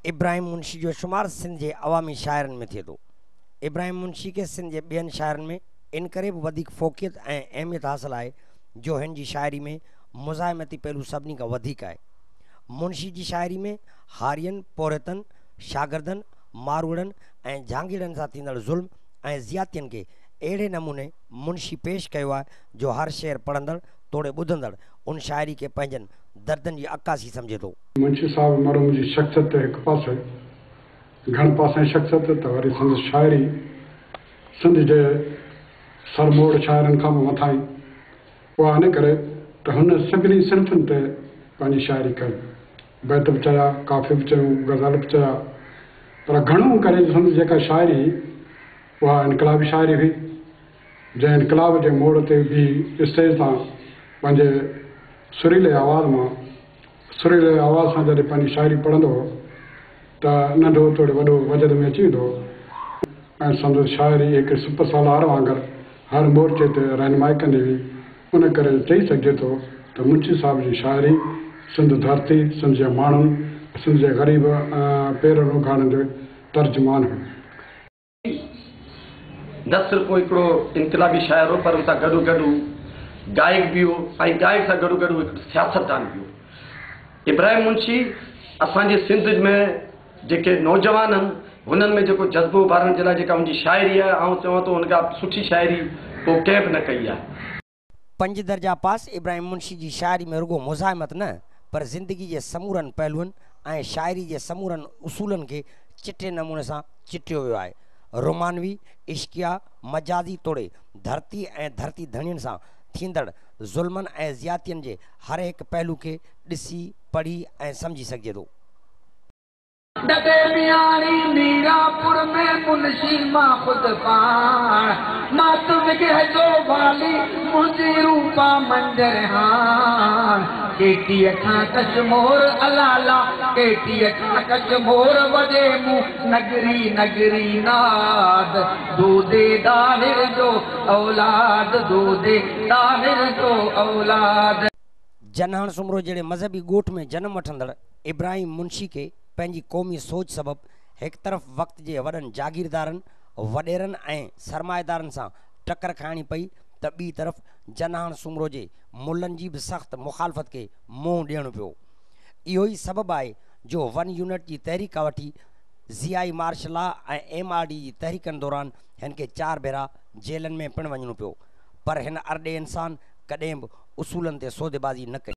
Ibrahim Munshi जो शुमार सिंध जे अवामी शाइरनि में थिए थो। इब्राहिम मुंशी खे सिंध जे ॿियनि शाइरनि में इन करे बि वधीक फ़ोकियत ऐं अहमियत हासिल आहे जो हिन जी शाइरी में मुज़ाहिमती पहलू सभिनी खां वधीक आहे। मुंशी जी शाइरी में हारियनि, पोरियतनि, शागिर्दनि, मारूड़नि ऐं झांगीड़नि सां थींदड़ ज़ुल्म ऐं ज़ियातियुनि खे अहिड़े नमूने मुंशी पेश कयो आहे जो हर शेर पढ़ंदड़ तोड़े ॿुधंदड़ उन शाइरी खे पंहिंजनि दर्दनि जी अक्कासी सम्झे थो। मुंशी साहिबु मरहूम जी शख़्सियत हिकु पासे घण पासे शख़्सियत त वरी संदसि शाइरी सिंध जे सरमोड़ शाइरनि खां बि मथां उहा इन करे त हुन सभिनी सिनफ़ुनि ते पंहिंजी शाइरी कई। बैत बि चया, काफ़ी बि चयूं, गज़ल बि चया, पर घणो करे संदसि जेका शाइरी उहा इनकलाबी शाइरी हुई, जंहिं इनकलाब जे मोड़ ते बि स्टेज तां पंहिंजे सुरीले आवाज़ मां सुरीले आवाज़ सां जॾहिं पंहिंजी शाइरी पढ़ंदो हो त नंढो तोड़े वॾो वजद में अची वेंदो हो ऐं संदसि शाइरी हिकु सुप सालार वांगुरु हर मोर्चे ते रहनुमाई कंदी हुई। उन करे चई सघिजे थो त मुंशी साहिब जी शाइरी सिंध धरती, सिंध जे माण्हुनि, सिंध जे ग़रीब पेर उघाड़नि जो तर्जुमान हुई। न सिर्फ़ हिकिड़ो इनकलाबी शाइर हो पर उन सां गॾो गॾु गायक बि हो ऐं गायक सां गॾो गॾु हिकिड़ो सियासतदान बि हो। इब्राहिम मुंशी असांजे सिंध में जेके नौजवान आहिनि हुननि में जेको जज़्बो उभारण जे लाइ जेका हुनजी शाइरी आहे, आउं चवां थो हुनखां सुठी शाइरी पोइ कंहिं बि न कई आहे। पंज दर्जा पास इब्राहिम मुंशी जी शाइरी में रुगो मुज़ाहिमत न पर ज़िंदगी जे समूरनि पहलुअनि ऐं शाइरी जे समूरनि उसूलनि खे चिटे नमूने सां चिटियो वियो आहे। रोमानवी, इश्किया, मजाज़ी तोड़े धरती ऐं धरती धणियुनि सां थींदड़ ज़ुल्मनि ऐं ज़ियातियुनि जे हर हिकु पहलू खे ॾिसी, पढ़ी ऐं सम्झी सघिजे थो। मीरापुर में मुंशी मां ख़ुदि पाण, मात विग्रह जो वाली मुंहिंजी रूपा मंजर हाण। केटीअ खां कशमोर अलाला, केटीअ खां कशमोर वॼे मूं नगरी नगरी नाद। दूधे दाहिर जो औलाद, दूधे दाहिर जो औलाद। जनहण सुमरो जहिड़े मज़हबी ॻोठ में जनम वठंदड़ इब्राहिम मुंशी खे पंहिंजी क़ौमी सोच सबबु हिकु तरफ़ वक़्त जे वॾनि जागीरदारनि, वॾेरनि ऐं सरमाएदारनि सां टकर खाइणी पई त ॿी तरफ़ जनहाण सुमरो जे मुलनि जी बि सख़्तु मुखालफ़त खे मुंहुं ॾियणो पियो। इहो ई सबबु आहे जो वन यूनिट जी तहरीक खां वठी ज़ियाई मार्शल लॉ ऐं MRD जी तहरीकनि दौरान हिन खे 4 भेरा जेलनि में पिणु वञिणो पियो, पर हिन अरॾे इंसान कॾहिं बि उसूलनि ते सौदेबाज़ी न कई।